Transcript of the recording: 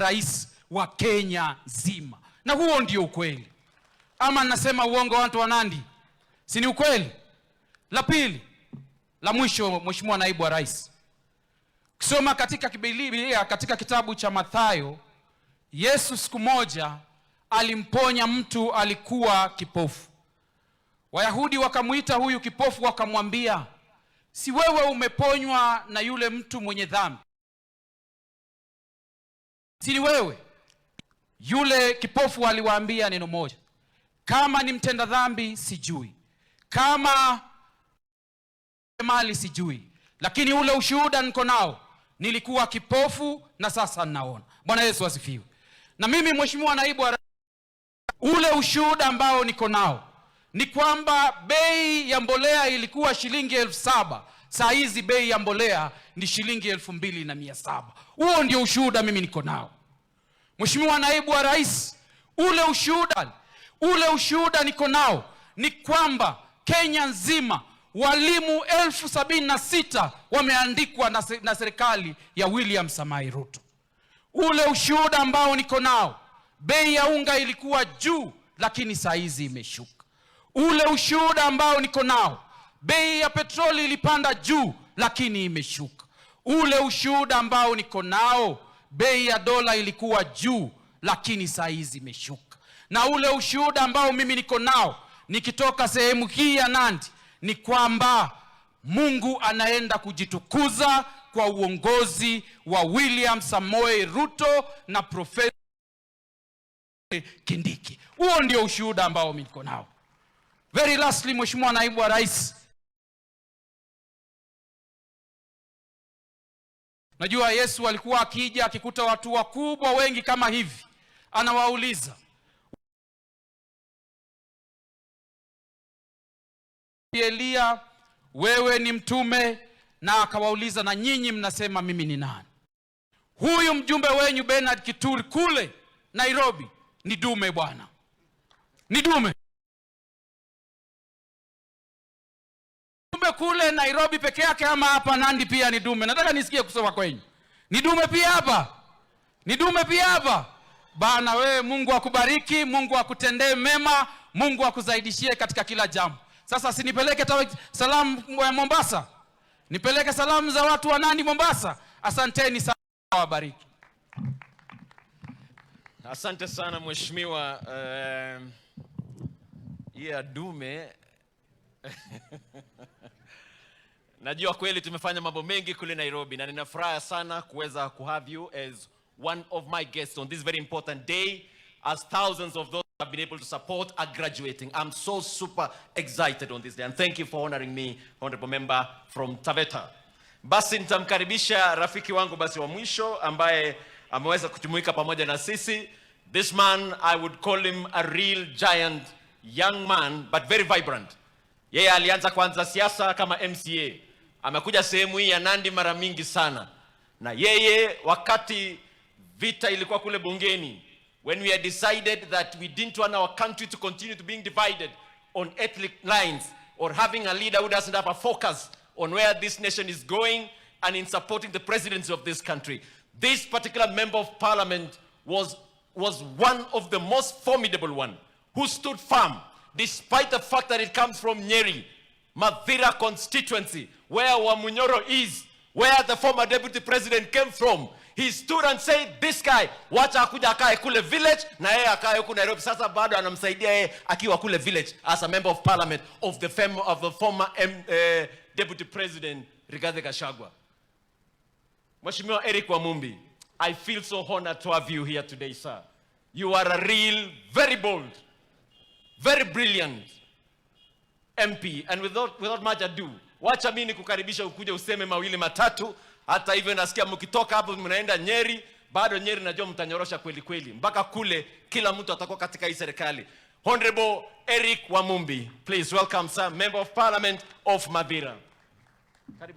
Rais wa Kenya nzima, na huo ndio ukweli. Ama nasema uongo, watu wa Nandi? Si ni ukweli? La pili, la mwisho, Mheshimiwa Naibu wa Rais, ukisoma katika Biblia, katika kitabu cha Mathayo, Yesu siku moja alimponya mtu alikuwa kipofu. Wayahudi wakamwita huyu kipofu wakamwambia, "Si wewe umeponywa na yule mtu mwenye dhambi? Si ni wewe?" Yule kipofu aliwaambia neno moja, "Kama ni mtenda dhambi sijui, kama mali sijui, lakini ule ushuhuda niko nao, nilikuwa kipofu na sasa ninaona." Bwana Yesu asifiwe. Na mimi, Mheshimiwa Naibu wa, ule ushuhuda ambao niko nao ni kwamba bei ya mbolea ilikuwa shilingi 7,000, saa hizi bei ya mbolea ni shilingi 2,700. Huo ndio ushuhuda mimi niko nao. Mheshimiwa Naibu wa Rais, ule ushuhuda niko nao ni kwamba Kenya nzima walimu 76,000 wameandikwa na serikali ya William Samoei Ruto. Ule ushuhuda ambao niko nao, bei ya unga ilikuwa juu, lakini saa hizi imeshuka. Ule ushuhuda ambao niko nao, bei ya petroli ilipanda juu, lakini imeshuka. Ule ushuhuda ambao niko nao, bei ya dola ilikuwa juu, lakini saa hizi imeshuka. Na ule ushuhuda ambao mimi niko nao nikitoka sehemu hii ya Nandi ni kwamba Mungu anaenda kujitukuza kwa uongozi wa William Samoei Ruto na Profesa Kindiki. Huo ndio ushuhuda ambao mimi niko nao. Very lastly, Mheshimiwa Naibu wa Rais, najua Yesu alikuwa akija akikuta watu wakubwa wengi kama hivi, anawauliza, "Elia, wewe ni mtume?" Na akawauliza, "Na nyinyi mnasema mimi ni nani?" Huyu mjumbe wenyu Bernard Kituri kule Nairobi ni dume bwana, ni dume. Dume kule Nairobi peke yake ama hapa Nandi pia ni dume? Nataka nisikie kusoma kwenyu. Ni dume pia hapa? Ni dume pia hapa? Bana wewe, Mungu akubariki, Mungu akutendee mema, Mungu akuzaidishie katika kila jambo. Sasa sinipeleke salamu ya Mombasa, nipeleke salamu za watu wa Nandi Mombasa. Asanteni sana, wabariki. Asante sana mheshimiwa. Ya dume najua kweli tumefanya mambo mengi kule Nairobi na nina furaha sana kuweza ku have you as one of my guests on this very important day as thousands of those have been able to support are graduating. I'm so super excited on this day and thank you for honoring me, honorable member from Taveta. Basi nitamkaribisha rafiki wangu basi wa mwisho ambaye ameweza kujumuika pamoja na sisi. This man, I would call him a real giant young man but very vibrant. Yeye alianza kwanza siasa kama MCA. Amekuja sehemu hii ya Nandi mara mingi sana. Na yeye wakati vita ilikuwa kule bungeni, when we had decided that we didn't want our country to continue to being divided on ethnic lines or having a leader who doesn't have a focus on where this nation is going and in supporting the presidency of this country. This particular member of parliament was one of the most formidable one who stood firm despite the fact that it comes from Nyeri, Mathira constituency, where Wamunyoro is, where the former deputy president came from. He stood and said, "This guy, wacha akuja akae kule village na yeye akae huku Nairobi." Sasa bado anamsaidia yeye akiwa kule village as a member of parliament of the former deputy president Rigathi Gachagua. Mheshimiwa Eric Wamumbi, I feel so honored to have you here today, sir. You are a real, very bold, very brilliant MP. And without much ado, wacha mimi nikukaribisha ukuje useme mawili matatu. Hata hivyo nasikia mkitoka hapo mnaenda Nyeri, bado Nyeri najua mtanyorosha kweli kweli. Mpaka kule kila mtu atakuwa katika hii serikali. Honorable Eric Wamumbi, please welcome, sir, Member of Parliament of Mathira. Karibu.